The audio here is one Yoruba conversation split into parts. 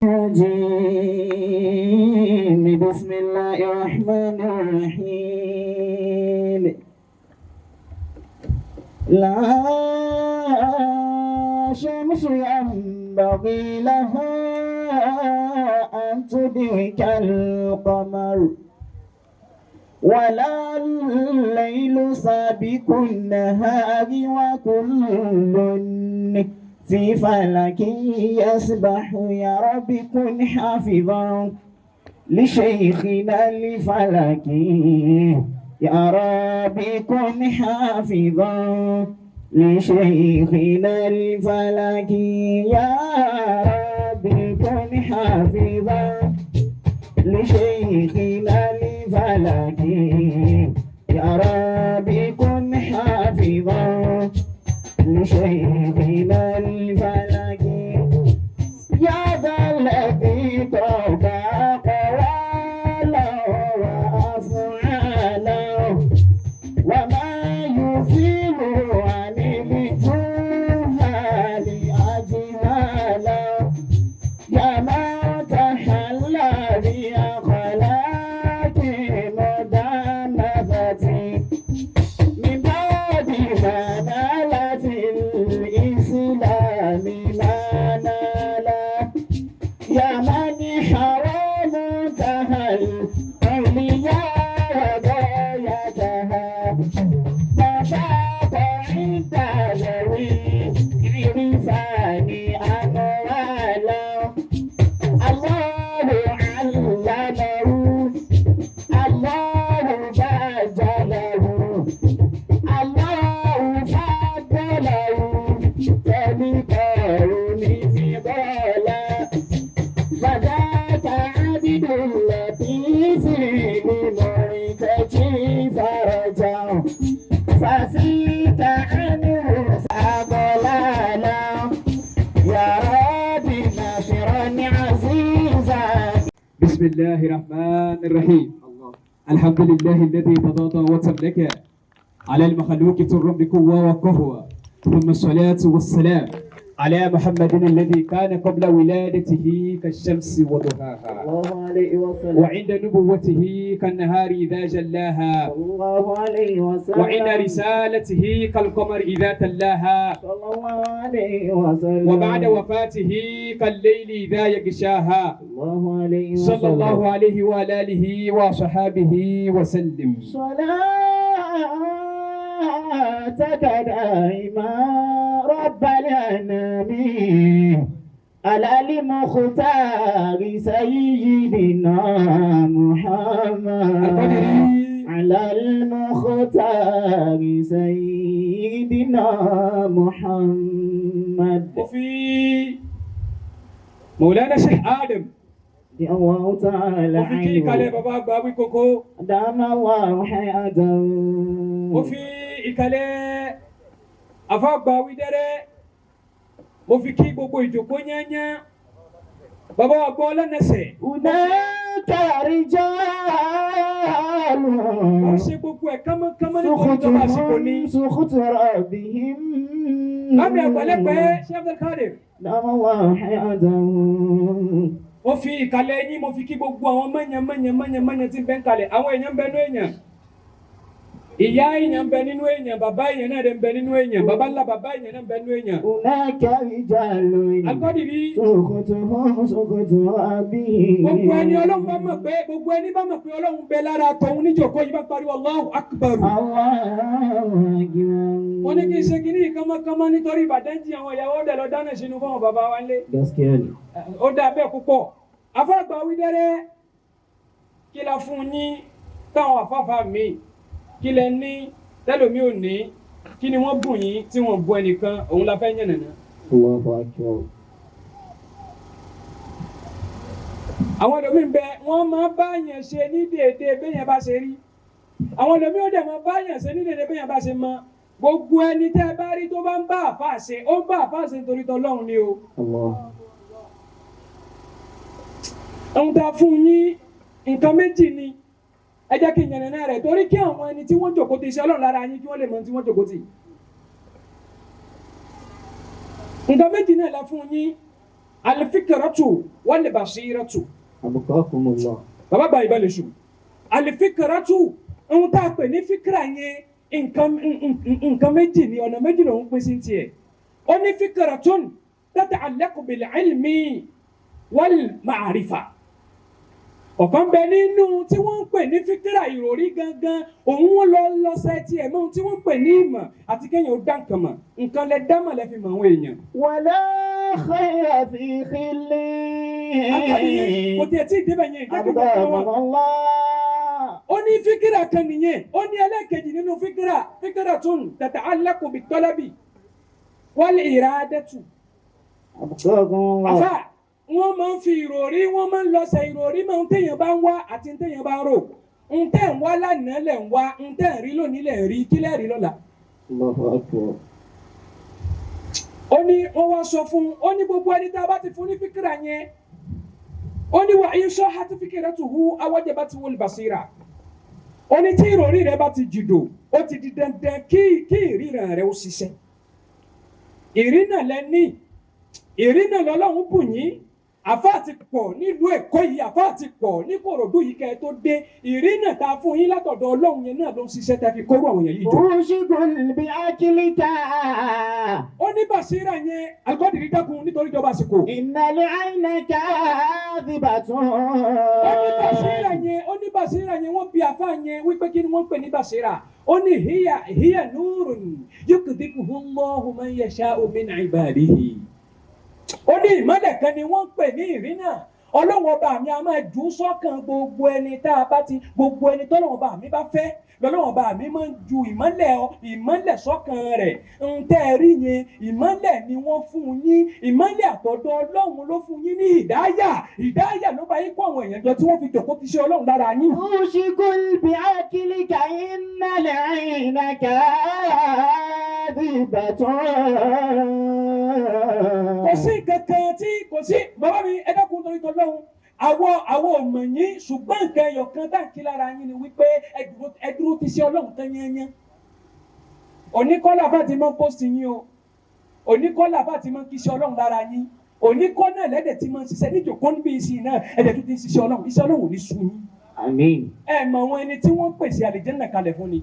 الرجيم. بسم الله الرحمن الرحيم. لا شمس ينبغي لها أن تدرك القمر، ولا الليل سابق النهار، وكل في فلك يسبح. يا رب كن حافظا لشيخنا الفلكي، يا رب كن حافظا لشيخنا الفلكي، يا رب كن حافظا لشيخنا الفلكي، يا رب كن حافظا لشيخنا الفلكي. يا ذا الذي تربى أقواله وأفعاله، وما يزيل عن الجهال أجهالا، يا ما تحلى بأخلاق مدامة من بعد ما نالت الإسلام ما نالا، يا من حوى منتهى العليا وغايتها، وفاق عند ذوي العرفان أموالا. الله علمه، الله بجله، الله فضله فبقرون فضلا، فذاك عبد اللطيف لمرتجي فرجا، ففيك عنه أضلالا، يا رب ناصرا عزيزا. بسم الله الرحمن الرحيم. الحمد لله الذي تضاضى وتملك على المخلوق تر بقوة وقهوة، ثم الصلاة والسلام على محمد الذي كان قبل ولادته كالشمس وضحاها، الله عليه وسلم. وعند نبوته كالنهار إذا جلاها، صلى الله عليه وسلم. وعند رسالته كالقمر إذا تلاها، صلى الله عليه وسلم. وبعد وفاته كالليل إذا يغشاها. الله عليه وسلم. صلى الله عليه وعلى آله وصحابه وسلم. صلاتك دائما رب الأنام على المختار سيدنا محمد. القدري. على المختار سيدنا محمد. Mo fi Mọ̀lánà Sheikh Adam الله تعالى mo fi kí ìkàlẹ̀ عنه. Bàbá àgbà Wíkókó. دام الله حياته. Mo fi ìkàlẹ̀ àfàgbà Wídẹ́rẹ́, mo fi kí gbogbo ìjòkó yányá, bàbá àgbà ọlọ́nẹsẹ̀. هناك رجال Wọ́n ṣe gbogbo ẹ̀ kánmọ́kánmọ́ nítorí tó bá àsìkò ní. سخط ربهم. Lámì àgbàlẹ́pẹ́ Sheikh Abdulkadir. دام الله حياته. Mo fi ìkàlẹ̀ yín, mo fi kí gbogbo àwọn mẹ́yàn mẹ́yàn mẹ́yàn mẹ́yàn tí ń bẹ ń kalẹ̀. Àwọn èèyàn ń bẹ nínú èèyàn, ìyá èèyàn ń bẹ nínú èèyàn, bàbá èèyàn náà dẹ̀ ń bẹ nínú èèyàn, bàbá ńlá bàbá èèyàn náà ń bẹ nínú èèyàn. هناك رجال Akọ́dìrí. سخطهم سخط ربهم. Gbogbo ẹni Ọlọ́run bá mọ̀ pé, gbogbo ẹni bá mọ̀ pé Ọlọ́run bẹ lára tọ̀hún níjòkó yìí bá pariwo Allahu Akbar. الله أكبر. Wọ́n ní kí n ṣe kí ní kánmọ́kánmọ́ nítorí Ìbàdàn jí àwọn ìyàwó ọ̀dẹ̀ lọ dáná sínú fún àwọn bàbá wa ńlé. Gaskiya ne. Ó dáa bẹ́ẹ̀ púpọ̀. Afáàgbà Wídẹ́rẹ́, kí la fún yín táwọn àfáàfáà mi, kí lẹ ní tẹlómi ò ní, kí ni wọ́n bùn yín tí wọ́n bùn ẹnìkan, òun la fẹ́ yànnàná. الله أكبر. Àwọn ẹlòmíín bẹ, wọ́n máa bá yẹn ṣe ní déédéé béèyàn bá ṣe rí. Àwọn ẹlòmíín ó dẹ̀ máa bá yẹn ṣe ní déédéé béèyàn bá ṣe mọ. Gbogbo ẹni tẹ́ ẹ bá rí tó bá ń bá àfáà ṣe, ó ń bá àfáà ṣe nítorí tọlọ́run ni o. الله. Ohun tá a fún yín, nǹkan méjì ni. Ẹ jẹ́ kí n yànnàná rẹ̀ torí kí àwọn ẹni tí wọ́n jòkó ti iṣẹ́ Ọlọ́run lára yín, kí wọ́n lè mọ ohun tí wọ́n jòkó tì. Nǹkan méjì náà la fún yín. Alifikiratu wal basiratu. Abukakumullah. Bàbá bá ìbálẹ̀ sùn. Alifikiratu ohun tá a pè ní fíkìrà yẹn nǹkan méjì ni ọ̀nà méjì lòún pín sí tiẹ̀. Ó ní fikiratun tata'allaqu bil ilmi wal ma'rifa. Ọ̀kan bẹ nínú tí wọ́n ń pè ní fíkìrà ìròrí gangan òun lọ lọ́sẹ̀ tiẹ̀ mọ́ ohun tí wọ́n ń pè ní ìmọ̀ àti kéèyàn ó dá nǹkan mọ̀ nǹkan lẹ dá mọ̀ lẹ fi mọ̀ àwọn èèyàn. Wala khayra fi khilli. Kò tiẹ̀ tí ì débẹ̀ yẹn ìjẹ́kùn kan wọn. Abukakumullah. Ó ní fíkìrà kan nìyẹn ó ní ẹlẹ́ẹ̀kejì nínú fíkìrà fikiratun tata'allaqu bit-talabi wal iradatu. Abukakumullah. Àfà wọ́n máa ń fi ìròrí wọ́n máa ń lọ́sẹ̀ ìròrí máa ń téèyàn bá ń wá àti téèyàn bá ń rò ń tẹ́ ń wá lánàá lẹ̀ ń wá ń tẹ́ ń rí lónìí lẹ̀ ń rí kí lẹ́ rí lọ́la. Allahu akbar. Ó ní wọ́n wá sọ fún un ó ní gbogbo ẹni tá a bá ti fún ní fíkìrà yẹn ó ní wà insha hati fikiratuhu awajabati wal basira. Ó ní tí ìròrí rẹ bá ti jìdò ó ti di dandan kí ìríran rẹ ó ṣiṣẹ́. Ìrìnà lẹ ní ìrìnà lọ́lọ́run bù yín àfáà ti pọ̀ nílùú Èkó yìí àfáà ti pọ̀ ní Kòròdú yìí kẹ́ ẹ tó dé ìrìnà tá a fún yín látọ̀dọ̀ Ọlọ́run yẹn náà ló ń ṣiṣẹ́ tẹ́ fi kóró àwọn èèyàn yìí jọ. Ushghul bi aklika. Ó ní bàṣírà yẹn Alukọ́dìrí dákun nítorí ìjọba àsìkò. Innal ayna kadhibatun. Ó ní bàṣírà yẹn ó ní bàṣírà yẹn wọ́n bi àfáà yẹn wípé kí ni wọ́n ń pè ní bàṣírà. Ó ní hiya hiya nurun yukdhifuhu Allahu man yasha'u min ibadihi. Ó ní ìmọ́lẹ̀ kan ni wọ́n ń pè ní ìrìnà Ọlọ́run ọba mi a máa jù ú sọ́kàn gbogbo ẹni tá a bá ti gbogbo ẹni tọ́lọ́run ọba mi bá fẹ́ lọ́lọ́run ọba mi máa ń ju ìmọ́lẹ̀ sọ́kàn rẹ̀ ń tẹ́ ẹ rí yẹn ìmọ́lẹ̀ ni wọ́n fún yín ìmọ́lẹ̀ àtọ̀dọ̀ Ọlọ́run ló fún yín ní ìdáyà ìdáyà ló bá yín kó àwọn èèyàn jọ tí wọ́n fi jòkó ti ṣe Ọlọ́run lára yín. Ushghul bi aklika innal ayna kadhibatun. Kò sí kankan tí kò sí bàbá mi ẹ dákun torí tọlọ́hun àwọ ọmọ yín ṣùgbọ́n nǹkan ẹyọ kan dáǹkì lára yín ni wípé ẹ dúró ti ṣe Ọlọ́run tán yányán. Oníkọ́lá bá ti máa ń pósìtì yín o oníkọ́lá bá ti máa ń kí ṣe Ọlọ́run lára yín oníkọ́ náà lẹ́dẹ̀ tí máa ń ṣiṣẹ́ níjòkó níbi ìsìn náà ẹ̀dẹ̀ tó ti ń ṣiṣẹ́ Ọlọ́run iṣẹ́ Ọlọ́run ò ní sú yín. Àmín. Ẹ mọ̀ àwọn ẹni tí wọ́n pèsè àlìjẹ́nà kalẹ̀ fún ni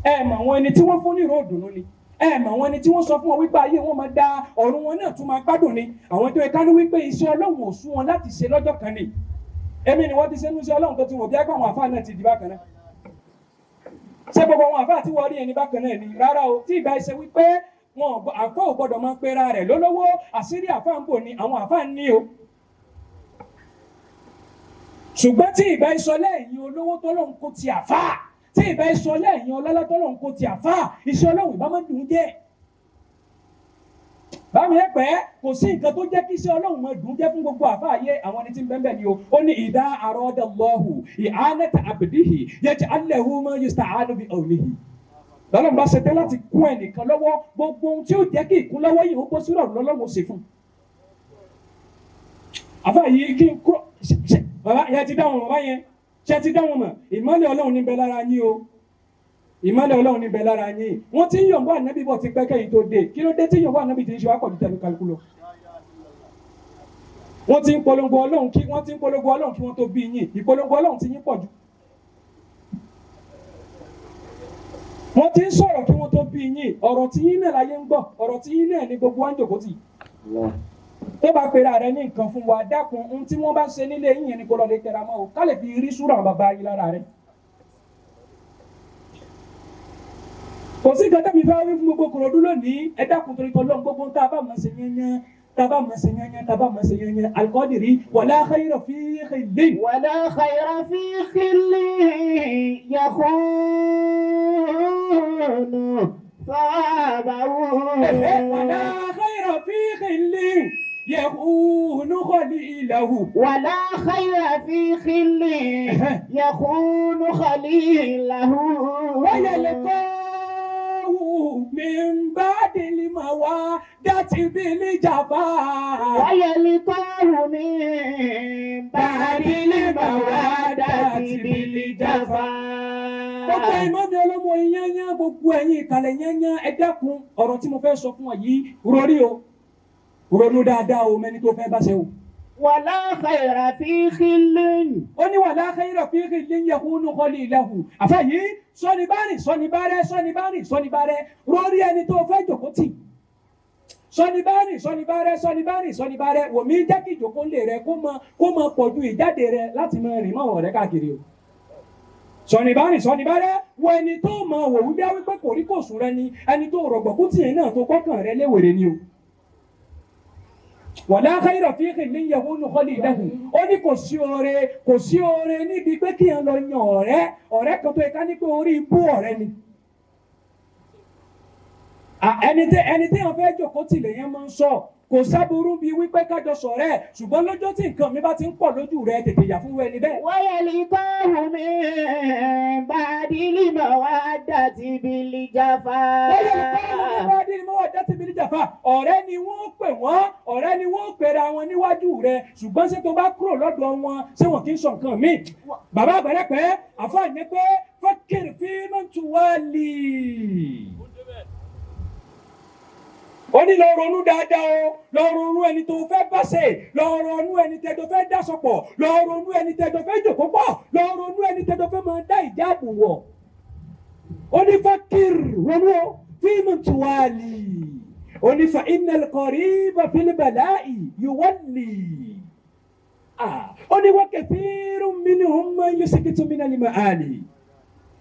ẹ mọ̀ àwọn ẹni tí wọ́n fún ní ìró ìdùnnú ni ẹ mọ̀ àwọn ẹni tí wọ́n sọ fún wọn wípé ayé wọn máa da ọ̀run wọn náà tún máa gbádùn ni àwọn tó yẹ ká ní wípé iṣẹ́ Ọlọ́run ò sú wọn láti ṣe lọ́jọ́ kan ni èmi ni wọ́n ti ṣe ń ṣe Ọlọ́run tó ti wọ̀ bí ẹgbẹ́ àwọn àfáà náà ti di bákan náà ṣé gbogbo àwọn àfáà tí wọ́n rí ẹni bákan náà ni rárá o tí ìbá ṣe wípé wọn àfáà ò gbọ́dọ̀ máa pera rẹ̀ lólówó àṣírí àfáà ń bò ní àwọn àfáà ń ní o ṣùgbọ́n tí ìbá iṣọ lẹ́yìn olówó tọ́lọ́hun kò ti àfáà tí ìbá iṣọ lẹ́yìn ọlọ́lá tọ́lọ́hun kò ti àfáà iṣẹ́ Ọlọ́run ìbá máa dùn jẹ́. Bámi ẹ pẹ́ kò sí nǹkan tó jẹ́ kí iṣẹ́ Ọlọ́run máa dùn jẹ́ fún gbogbo àfáà yé àwọn ẹni tí ń bẹ́ẹ̀ ni o. Ó ní ìdá àròdà lọ́hù ìhánẹ́tà àbìdíhì yaj'al lahu ma yusta'anu bi awnihi. Lọ́lọ́run bá ṣe tẹ́ láti kún ẹnìkan lọ́wọ́ gbogbo ohun tí ó jẹ́ kí ìkúnlọ́wọ́ yìí ó bọ́ sí ọ̀run lọ́lọ́run ó ṣe fún un. Àfáà yìí kí n kúrò bàbá yẹn ti dáhùn bàbá yẹn ṣe ti dáhùn mọ̀ ìmọ́lẹ̀ Ọlọ́run ní bẹ lára yín o ìmọ́lẹ̀ Ọlọ́run ní bẹ lára yín wọ́n ti ń yọ̀ǹbọ̀ ànábì bọ̀ ti pẹ́ kẹ́yìn tó dé kí ló dé tí yọ̀ǹbọ̀ ànábì ti ń ṣe wá pọ̀jù tẹnu kálukú lọ. Wọ́n ti ń polongo Ọlọ́run kí wọ́n ti ń polongo Ọlọ́run kí wọ́n tó bí yín ìpolongo Ọlọ́run ti yín pọ̀ jù. Wọ́n ti ń sọ̀rọ̀ kí wọ́n tó bí yín ọ̀rọ̀ tí yín náà láyé ń gbọ́ ọ̀rọ̀ tí yín náà ní gbogbo wa ń jòkó tì. Tó bá pera rẹ ní nǹkan fún wa dákun ohun tí wọ́n bá ṣe nílé yín yẹn ni kó lọ lè tẹra mọ́ o ká lè fi rí súrà àwọn bàbá yín lára rẹ. Kò sí nǹkan tẹ́mi fẹ́ wí fún gbogbo Kòròdú lónìí ẹ dákun torí tọ́lọ́run gbogbo tá a bá mọ̀ ṣe yányán tá a bá mọ̀ ṣe yányán tá a bá mọ̀ ṣe yányán Al-Qadiri wala khayra fi khillin. Wala khayra fi khillin yakhunu thawabahu. Wala khayra fi khillin yakhunu khalilahu. Wala khayra fi khillin yakhunu khalilahu. Wa yalqahu min ba'dil mawaddati bil jafa. Wa yalqahu min ba'dil mawaddati bil jafa. Gbogbo ìmọ̀ mi ọlọ́mọ yányán gbogbo ẹ̀yin ìkàlẹ̀ yányán ẹ dákun ọ̀rọ̀ tí mo fẹ́ sọ fún ọ yìí rọrí o. Ronú dáadáa o, mẹ́ni tó fẹ́ bá ṣe o. ولا خير في خل. Ó ní wala khayra fi khillin yakunu khalilahu. Àfa yìí, sọ́ni bá rìn, sọ́ni bá rẹ́, sọ́ni bá rìn, sọ́ni bá rẹ́, rórí ẹni tó fẹ́ jòkó tì. Sọ́ni bá rìn, sọ́ni bá rẹ́, sọ́ni bá rìn, sọ́ni bá rẹ́, wòmí jẹ́ kí ìjòkó lè rẹ kó mọ pọ̀ ju ìjáde rẹ láti máa rìn mọ́ ọ̀rẹ́ káàkiri o. Sọ́ni bá rìn, sọ́ni bá rẹ́, wọ ẹni tó mọ wò wípé wípé kò rí kò sùn rẹ ni ẹni tó rọ̀gbọ̀kú tì yẹn náà tó kọ́kàn rẹ léwèrè ni o. Wala khayra fi khillin yakunu khalilahu. Ó ní kò sí oore, kò sí oore níbi pé kí n lọ yan ọ̀rẹ́, ọ̀rẹ́ kan tó yẹ ká ní pé orí ibú ọ̀rẹ́ ni. Ẹni tí wọn fẹ́ jòkó tì lèyẹn máa ń sọ. Kò sábúrú bíi wípé kájọ sọ̀rẹ́ ẹ̀, ṣùgbọ́n lọ́jọ́ tí nǹkan mi bá ti ń pọ̀ lójú rẹ, tètè yà fún ẹni bẹ́ẹ̀. ويلقاه من بعد المودة بالجفا. Ọ̀rẹ́ ni wọ́n pè wọ́n, ọ̀rẹ́ ni wọ́n pèrè àwọn níwájú rẹ̀, ṣùgbọ́n ṣé tó bá kúrò lọ́dọ̀ wọn, ṣé wọn kì í sọ nǹkan míì? Bàbá àgbẹ̀rẹ̀pẹ̀ àfààní pé فكر في من توالي. Ó ní lọ ronú dáadáa o, lọ ronú ẹni tó fẹ́ bá ṣe, lọ ronú ẹni tẹ́jọ fẹ́ dáṣọpọ̀, lọ ronú ẹni tẹ́jọ fẹ́ jòkó pọ̀, lọ ronú ẹni tẹ́jọ fẹ́ máa dá ìjáàbù wọ̀. Ó ní فكر, ronú o, في من توالي. Ó ní فإن القريب في البلاء يولي. Ó ní وكثير منهم من يسكت من المآلي.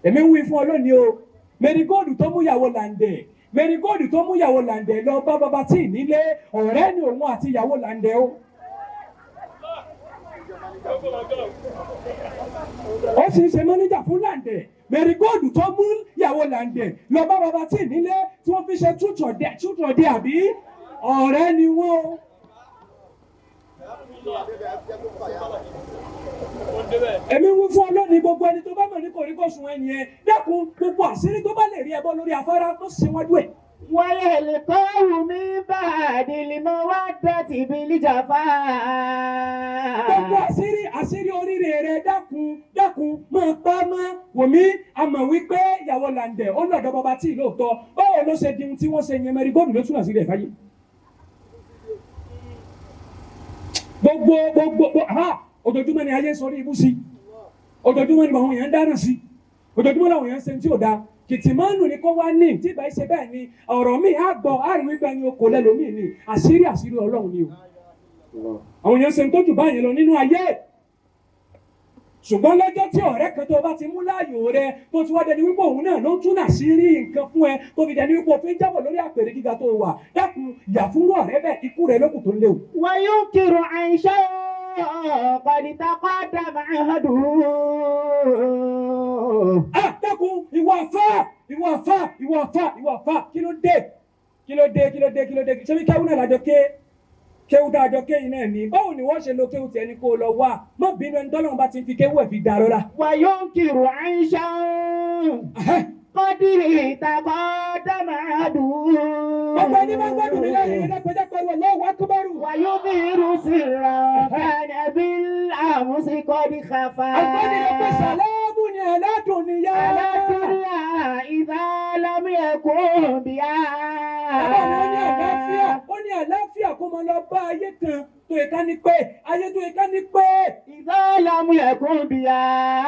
Èmi ń wí fún ọ lónìí o, Mẹ́rígóòdù tó mú ìyàwó làǹdẹ̀, Mẹ́rígóòdù tó mú ìyàwó làǹdẹ̀ lọ bá bàbá tí nílé, ọ̀rẹ́ ni òun àti ìyàwó làǹdẹ̀ o. Ó sì ń ṣe mọ́níjà fún làǹdẹ̀. Mẹ́rígóòdù tó mú ìyàwó làǹdẹ̀ lọ bá bàbá tí nílé tí wọ́n fi ṣe tútọ̀dẹ àbí ọ̀rẹ́ ni wọ́n o. Èmi ń wí fún ọ lónìí, gbogbo ẹni tó bá mọ̀ ní kòríkòsùn ẹni yẹn, dẹ́kun gbogbo àṣírí tó bá lè rí ẹbọ lórí afárá tó ṣe wájú ẹ̀. ويلقاه من بعد المودة بالجفا. Gbogbo àṣírí oríire rẹ, dákun, dákun, máa pa mọ́. Wòmí àmọ̀ wípé ìyàwó làǹdẹ̀ ó lọ́dọ̀ bàbá tí lóòótọ́, báwo ló ṣe di ohun tí wọ́n ṣe yẹn? Mẹ́rin gómìnà ló túnà sílẹ̀ fáyé. Gbogbo ha, ojoojúmọ́ ni ayé ń sọ ní ibú sí, ojoojúmọ́ ni àwọn èèyàn ń dáná sí, ojoojúmọ́ làwọn èèyàn ń ṣe tí ò dáa. Kìtìmọ́nù ni kó wá ní tí ìbá ṣe bẹ́ẹ̀ ni ọ̀rọ̀ mi á gbọ́, á rí wípé ẹni okò lẹ́lòmíì ni àṣírí, àṣírí Ọlọ́run ni o. Àwọn èèyàn ṣe ń tójú báyìí lọ nínú ayé, ṣùgbọ́n lọ́jọ́ tí ọ̀rẹ́ kan tó bá ti mú láàyò rẹ, tó ti wá dẹni wípé òun náà ló ń tún àṣírí nǹkan fún ẹ, tó fi dẹni wípé òfin jábọ̀ lórí àpèrè gíga tó wà, dákun, yà fúnrú ọ̀rẹ́ bẹ́ẹ̀, ikú rẹ lókùn tó ń léwu. وينكر عيشا قد تقدم عهده. Ah, dákun, ìwọ àfà, ìwọ àfà, ìwọ àfà, ìwọ àfà, kí ló dé, kí ló dé, kí ló dé, kí ló dé? Ṣé bí kéwú náà lájọ ké, kéwú tá a jọ ké yìí náà ni? Báwo ni wọ́n ṣe lo kéwú tiẹ̀ ní kó lọ wá? Má bínú, ẹni tọ́lọ́run bá ti fi kéwú ẹ̀ fi dá lọ́la. وينكر عيشا قد تقدم عهده. Gbogbo ẹni bá gbádùn mi lẹ́yìn ẹ̀dá kọjá pẹ̀lú Allahu Akbar. ويظهر سرا كان بالأمس قد خفا. Àgbọ̀nì ló pé sàlámù ni aládùn níyà. على الدنيا إذا لم يكن بها. Bàbá mi, ó ní àlàáfíà, ó ní àlàáfíà kó máa lọ bá ayé kan tó yẹ ká ní pé ayé tó yẹ ká ní pé إذا لم يكن بها.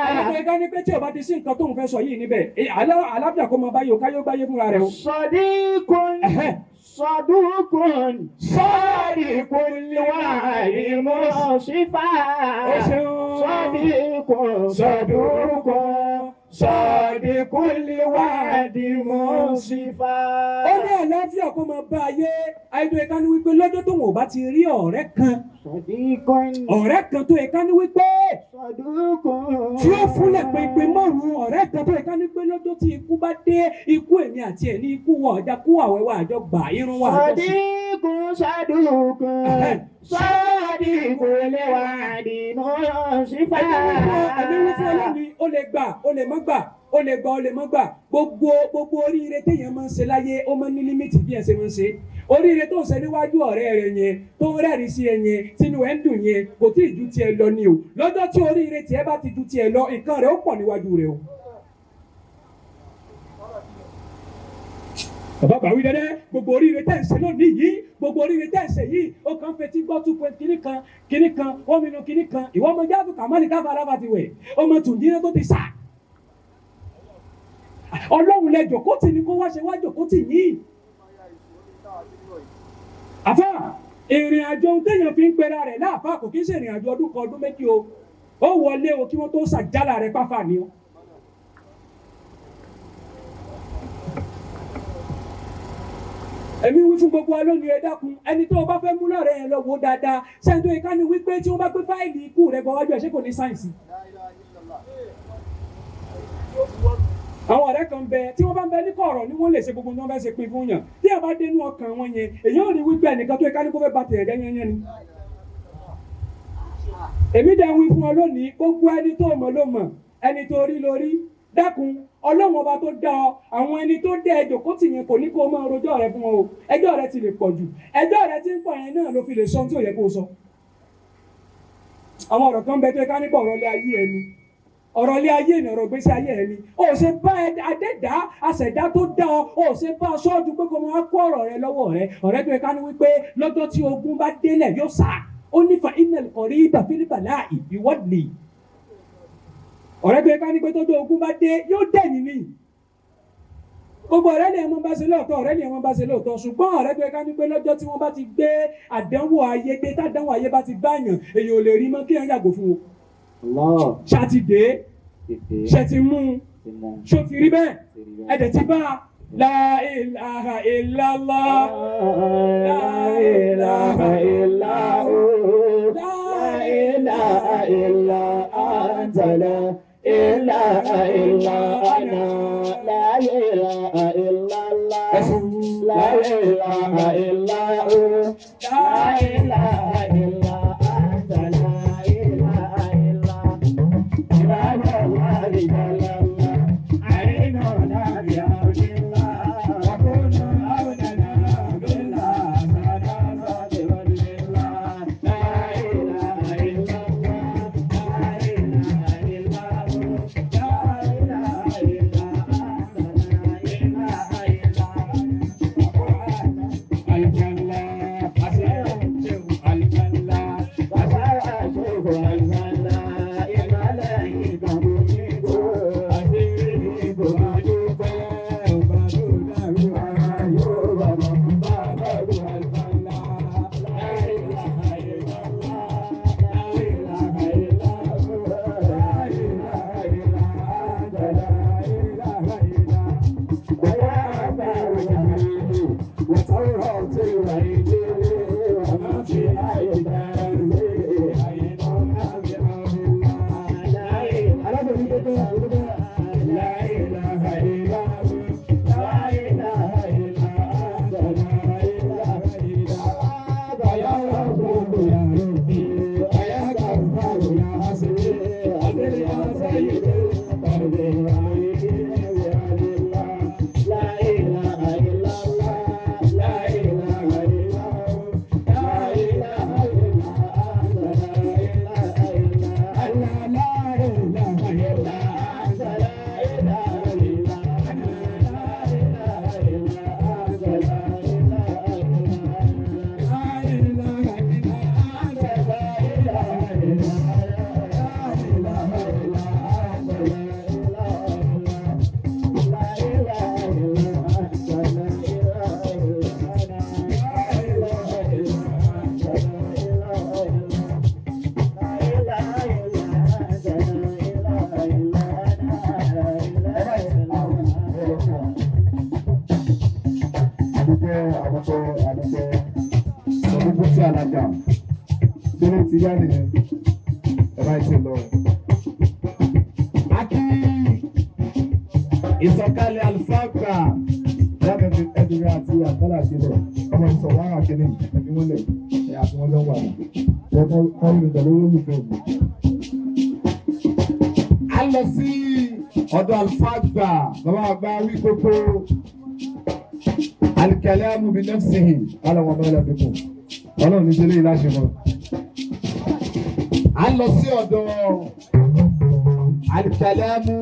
ayé tó yẹ ká ní pé tí ó bá ti sí nǹkan tóun fẹ́ sọ yìí níbẹ̀, àlàáfíà kó máa bá yòó káyó gbáyé fúnra rẹ̀ o. صديق صدوق صادق الوعد منصفا. Ó ṣeun. صديق صدوق صادق الوعد منصفا. Ó ní àlàáfíà kó máa bá ayé ayé tó yẹ ká ní wípé lọ́jọ́ tóun ò bá ti rí ọ̀rẹ́ kan, صديق ọ̀rẹ́ kan tó yẹ ká ní wípé صدوق tí ó fúnlẹ̀ pínpín mọ́rùn, ọ̀rẹ́ kan tó yẹ ká ní pé lọ́jọ́ tí ikú bá dé, ikú èmi àti ẹ̀ ní ikú wọ ọjà kú, àwẹ̀ wa àjọ gbà, irun wa àjọ sí. صديق صدوق صادق الوعد منصفا. Ẹ̀mí wí fún ọlọ́ni, ó lè gbà, ó lè má gbà, ó lè gbà, ó lè má gbà. Gbogbo oríire téèyàn máa ń ṣe láyé, ó máa ń ní limit bí ẹ̀ ṣe máa ń ṣe. Oríire tó ń ṣe níwájú ọ̀rẹ́ rẹ̀ yẹn, tó ń rẹ́rìí sí ẹ yẹn, tínú ẹ̀ ń dùn yẹn, kò tí ì ju tiẹ̀ lọ ni o. Lọ́jọ́ tí oríire tiẹ̀ bá ti ju tiẹ̀ lọ, nǹkan rẹ̀ ó pọ̀ níwájú rẹ̀ o. Bàbá bàwí dẹ́dẹ́, gbogbo oríire tẹ̀ ń ṣe lónìí yìí, gbogbo oríire tẹ̀ ń ṣe yìí, ó kàn fetí gbọ́ two point kìíní kan kìíní kan wọ́n mi nu kìíní kan. Ìwọ ọmọ jáàbù kàmálì káfà aláfa ti wẹ̀, ọmọ tùǹdínlẹ́ tó ti sà. Ọlọ́run lẹ jòkó tì ní kó wá ṣe wá jòkó tì yín. Àfà, ìrìn àjò ohun téèyàn fi ń pera rẹ̀ láàfà kò kí ń ṣe ìrìn àjò ọdún kan, ọdún méjì o. Ó wọlé o kí wọ́n tó ṣàjálà rẹ̀ páfà ni o. Èmi wí fún gbogbo wa lónìí, ẹ dákun, ẹni tó o bá fẹ́ mú lọ́rẹ̀ ẹ lọ wò dáadáa. Sẹ́ni tó yẹ ká ní wípé tí wọ́n bá gbé fáìlì ikú rẹ̀ gbọ́ wájú ẹ̀, ṣé kò ní sáyẹ̀nsì? Àwọn ọ̀rẹ́ kan bẹ tí wọ́n bá ń bẹ ní kọ̀ọ̀rọ̀ ni wọ́n lè ṣe gbogbo tí wọ́n bá ṣe pin fún yàn. Tí a bá dénú ọkàn wọn yẹn, èyàn ò ní wípé ẹnìkan tó yẹ ká ní kó fẹ́ ba tẹ̀yẹ̀ jẹ́ yẹn yẹn ni. Èmi dẹ̀ wí fún ọ lónìí, gbogbo ẹni tó mọ̀ ló mọ̀, ẹni tó rí ló rí. Dákun, Ọlọ́run ọba tó dá ọ, àwọn ẹni tó dẹ́ ẹ jòkó tì yẹn kò ní kó máa rojọ́ rẹ fún ọ o. Ẹjọ́ rẹ ti lè pọ̀ jù, ẹjọ́ rẹ ti ń pọ̀ yẹn náà ló fi lè sọ ohun tí ò yẹ kó o sọ. Àwọn ọ̀rọ̀ kan bẹ tó yẹ ká nípa ọ̀rọ̀ ilé ayé ẹni, ọ̀rọ̀ ilé ayé ni, ọ̀rọ̀ ìgbésí ayé ẹni. O ò ṣe bá adẹ́dá aṣẹ̀dá tó dá ọ, o ò ṣe bá aṣọ́jú pé kó máa kó ọ̀rọ̀ rẹ lọ́wọ́ rẹ. Ọ̀rẹ́ tó yẹ ká ní wípé lọ́jọ́ tí ogun bá délẹ̀ yóò sá, ó ní fa innal qariba fil bala'i biwadli. Ọ̀rẹ́ tó yẹ ká ní pé tọ́jú ogun bá dé yóò dẹ̀yìn ni. Gbogbo ọ̀rẹ́ ni ẹ máa bá ṣe lóòótọ́, ọ̀rẹ́ ni ẹ máa bá ṣe lóòótọ́, ṣùgbọ́n ọ̀rẹ́ tó yẹ ká ní pé lọ́jọ́ tí wọ́n bá ti gbé àdánwò ayé dé, tádánwò ayé bá ti báyàn, èèyàn ò lè rí mọ́ kí ẹ yàgò fún o. Ṣàtìdé ṣe ti mú un, ṣó ti rí bẹ́ẹ̀, ẹ̀dẹ̀ ti bá a. La ilaha illallah. La ilaha illahu. La ilaha illa anta, la ilaha illa ana. La ilaha illallah. La ilaha illahu. La ilaha illa anta, la ilaha illa. Ibadallahi jalallah. A'inuna bi'awnillah. Wa kunu awnana billah. Sadaqati wajhillah. La ilaha illallah. La ilaha illahu. La ilaha illa anta, la ilaha illa Adúpẹ́, àdúpẹ́, àdúpẹ́. Sọ̀rọ̀ tí alága délé ti yá nìyẹn, ẹ bá ti lọ. Akí ìsọ̀kalẹ̀ àlùfáàgbà lábẹ́bí ẹ̀dùnrin àti àtàlà sílẹ̀, ọmọ ìsọ̀wárà kìíní ẹ̀fí wọn lẹ̀ ẹ̀ àti wọn lọ́wọ́ àná ẹ̀ kọ́ ìlú pẹ̀lú olólùfẹ́ mi. A lọ sí ọ̀dọ̀ àlùfáàgbà, bàbá àgbà wí kókó alikalamu bi nafsihi ala wa mala bikum. Ọlọ́run ní ṣẹlẹ̀ ìlàṣẹ mọ́. A lọ sí ọ̀dọ̀ alikalamu.